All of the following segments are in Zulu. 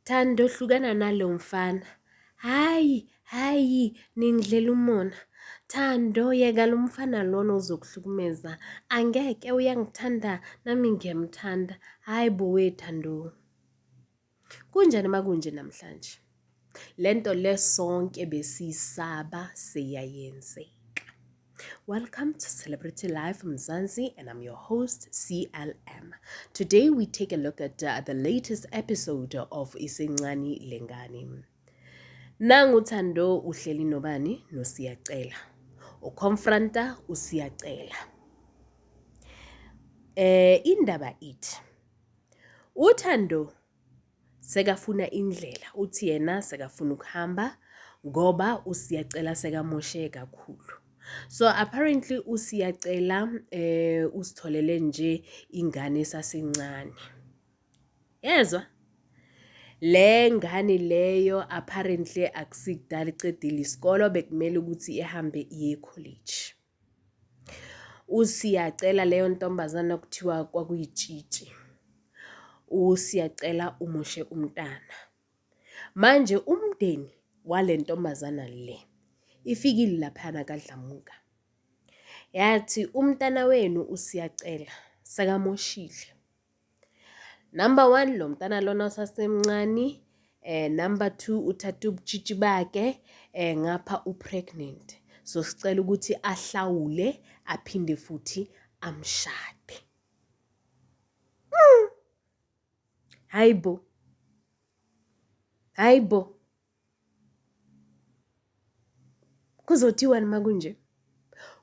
Thando hlukana nalo mfana. Hhayi, hhayi ningidlela umona. Thando yeka lo mfana lona ozokuhlukumeza. Angeke uyangithanda nami ngiyamthanda. Hhayi bo we Thando. Kunjani makunje namhlanje? Lento le sonke besiyisaba seyayenzeka. Welcome to Celebrity Life Mzansi, and I'm your host, CLM. Today we take a look at the latest episode of Isencane Lengane. Nangu Thando uhleli nobani noSiyacela. Uconfronta uSiyacela. Indaba ithi uThando sekafuna indlela, uthi yena sekafuna ukuhamba ngoba uSiyacela sekamoshe kakhulu. So apparently uSiyacela usitholele nje ingane esasencane. Yezwa? Le ngane leyo apparently akusikudala icedile isikolo bekumele ukuthi ihambe iye ekholeji. USiyacela leyo ntombazana kuthiwa kwakuyitshitshi. USiyacela umoshe umntana. Manje umndeni wale ntombazana le ifikile laphayana kaDlamuka. Yathi umntana wenu uSiyacela sekamoshile. Number one, lo mntana lona usasemncane. Number two, uthatha ubutshitshi bakhe ngapha u-pregnant. So sicela ukuthi ahlawule aphinde futhi amshade. Hayi bo. Hayi bo. Kuzothiwani makunje?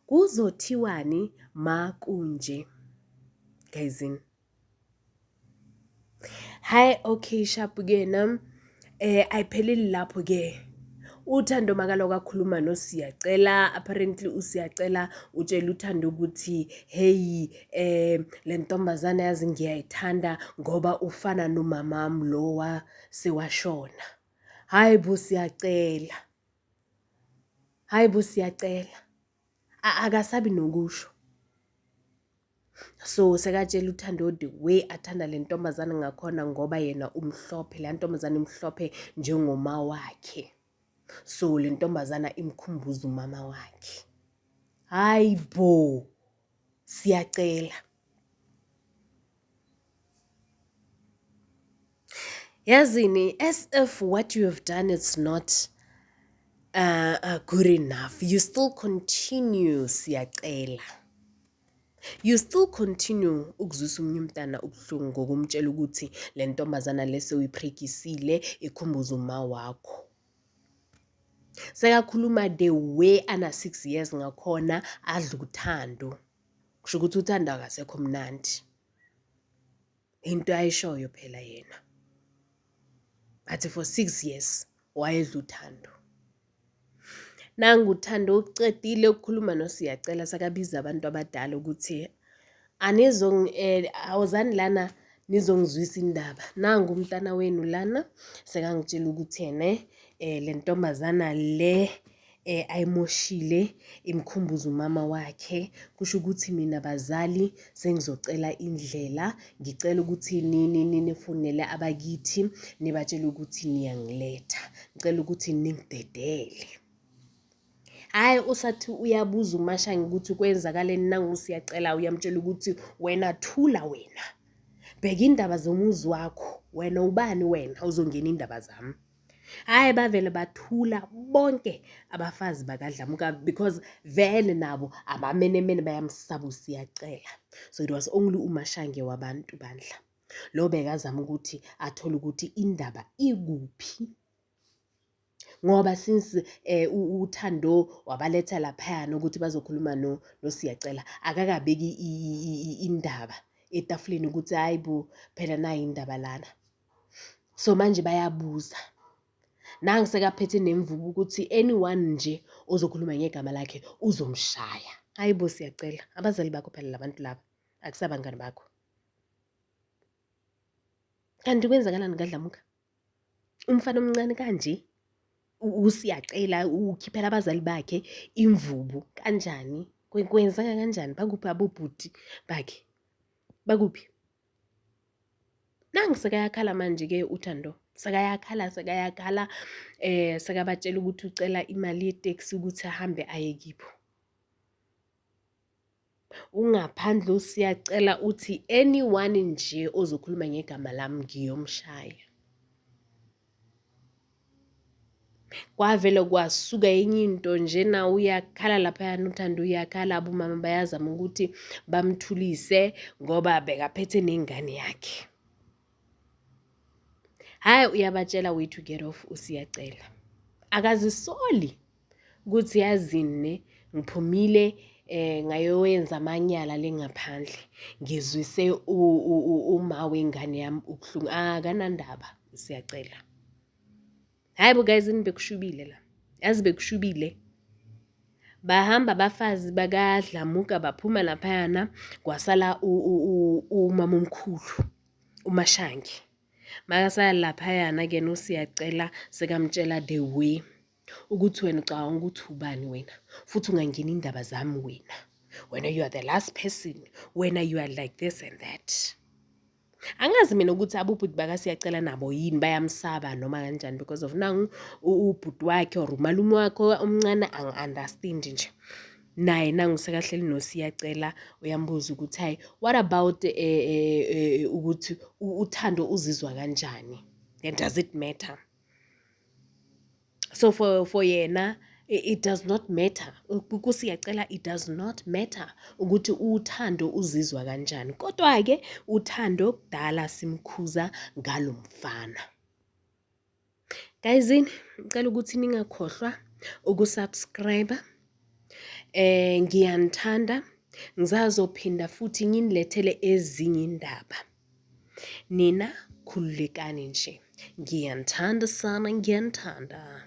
Kuzothiwani makunje? Gayizini. Hhayi okay sharp ke nam ayipheleli lapho ke. UThando makalokhu akhuluma noSiyacela apparently uSiyacela utshela uThando ukuthi hey le ntombazane yazi ngiyayithanda ngoba ufana nomamami lo sewashona. Hhayi bo Siyacela, hhayi bo Siyacela, akasabi nokusho. So sekatshela uThando the way athanda le ntombazane ngakhona ngoba yena umhlophe, leya ntombazane imhlophe njengoma wakhe. So le ntombazana imkhumbuza umama wakhe. Hhayi bo, Siyacela. Yazini, as if what you have done is not good enough, you still continue Siyacela. You still continue ukuzwisa omunye umntana ubuhlungu ngokumtshela ukuthi le ntombazana le sewuyiphrekisile ikhumbuza uma wakho. Sekakhuluma the way ana-6 years ngakhona adla uthando. Kusho ukuthi uthando akasekho mnandi. Into ayishoyo phela yena. Athi for 6 years wayedla uthando. Nangu uThando ucedile ukukhuluma noSiyacela sakabiza abantu abadala ukuthi awuzani lana nizongizwisa indaba. Nangu umntana wenu lana sekangitshela ukuthi ene le ntombazana le ayimoshile imkhumbuza umama wakhe. Kusho ukuthi mina bazali sengizocela indlela, ngicela ukuthi nifonele abakithi nibatshele ukuthi niyangiletha. Ngicela ukuthi ningidedele. Hhayi usathi uyabuza uMashange ukuthi kwenzakaleni nangu uSiyacela uyamtshela ukuthi wena thula wena. Bheka indaba zomuzi wakho, wena ubani wena uzongena indaba zami. Hhayi bavele bathula bonke abafazi bakaDlamuka because vele nabo abamenemene bayamsaba uSiyacela. So it was only uMashange wabantu bandla. Lo bekazama ukuthi athole ukuthi indaba ikuphi. Ngoba since uThando wabaletha laphayana ukuthi bazokhuluma noSiyacela akakabeki indaba etafuleni ukuthi hhayi bo phela nayi indaba lana. So manje bayabuza. Nangu sekaphethe nemvubu ukuthi anyone nje ozokhuluma ngegama lakhe uzomshaya. Hhayi bo Siyacela, abazali bakho phela labantu laba, akusabangani bakho. Kanti kwenzakalani kaDlamuka? Umfana omncane kanje uSiyacela ukhiphela abazali bakhe imvubu kanjani? Kwenzeka kanjani? Bakuphi abobhuti bakhe? Bakuphi? Nangu sekayakhala manje-ke uThando, sekayakhala sekayakhala sekabatshela ukuthi ucela imali yetekisi ukuthi ahambe aye kibo. Ungaphandle uSiyacela uthi anyone nje ozokhuluma ngegama lami ngiyomshaya. Kwavele kwasuka enye into njena uyakhala laphayana uThando uyakhala, abomama bayazama ukuthi bamthulise ngoba bekaphethe nengane yakhe. Hhayi uyabatshela way to get off uSiyacela. Akazisoli ukuthi yazini ne ngiphumile ngayowenza amanyala le ngaphandle ngizwise uma wengane yami ubuhlungu. Akanandaba uSiyacela. Hhayi bo guys yini bekushubile la, yazi bekushubile. Bahamba abafazi bakaDlamuka baphuma laphayana kwasala umamomkhulu uMashange. Makasala laphayana-ke noSiyacela sekamtshela the way ukuthi wena ucabanga ukuthi ubani wena futhi ungangena indaba zami wena. Wena you are the last person, wena you are like this and that. Angazi mina ukuthi abobhuti bakaSiyacela nabo yini bayamsaba noma kanjani because of nangu ubhuti wakhe or umalume wakhe omncane angi-understand nje. Naye nangu sekahleli noSiyacela uyambuza ukuthi hayi what about ukuthi uThando uzizwa kanjani and does it matter? So for yena it does not matter kuSiyacela it does not matter ukuthi uThando uzizwa kanjani kodwa-ke uThando kudala simkhuza ngalo mfana. Gayizini ngicela ukuthi ningakhohlwa ukusubscribe ngiyanithanda ngisazophinda futhi nginilethele ezinye indaba. Nina khululekani nje. Ngiyanithanda sana, ngiyanithanda.